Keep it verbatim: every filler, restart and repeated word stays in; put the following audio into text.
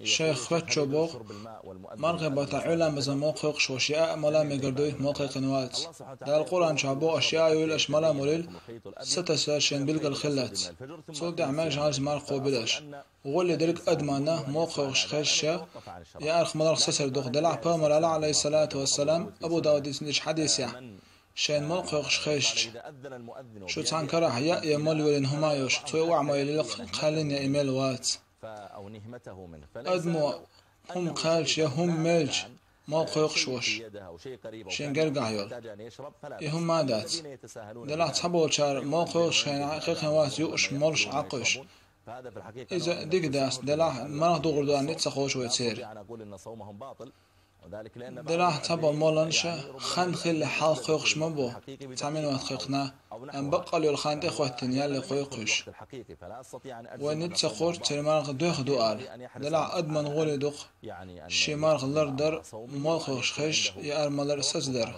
Шайх Фатчо боху, мархе баттахь Ӏуьйламаза мол кхойкхуш волуш яа а, мала а мегар дуй, мол кхайкхина вац. Дала Къуръан чохь боху, аша яа йойла, аша мала а молийла, сатасар шайн билггал хиллалц. Цул тӀаьхьа маьрша хьалха марха кхобийла аша. ГӀоле дерг адамна мол кхойкхуш хезча, яарх маларх сацар ду-кх, делахь Пайхамарал, Ӏалайхиссалату вассалам, Абу Давуда дийцинчу хьадисехь: «Шайн мол кхойкхуш хезча, шу цхьана карахь яа я мала йолийна хӀума а йолуш, цо охьа ма елла, кхаьллина я и мел вац». Адамо хӀума кхаьлча я хӀума мелча мол кхойкхуш волуш, шен гергахь йолу, и хӀума а дац. Делахь цхьаболчара мол кхойкхуш хезча кхайкхина вац юуш, молуш Ӏа кхуьйсуш. Иза дика дац, делахь марха духур ду аьлла ницкъ ца кхочу вай церан. Делахь цхьаболу моланаша хан хиллехь хьалха кхойкхуш ма бу, цхьа минот кхайкхина, амма баккъалла йолу хан тӀехӀоьттина ялле кхойкхуш. Вай ницкъ ца кхочу церан марха доьхна ду ала. Делахь адамна гӀоле ду-кх шен марха лардар, мол кхойкхуш хезча, яар малар сацадар.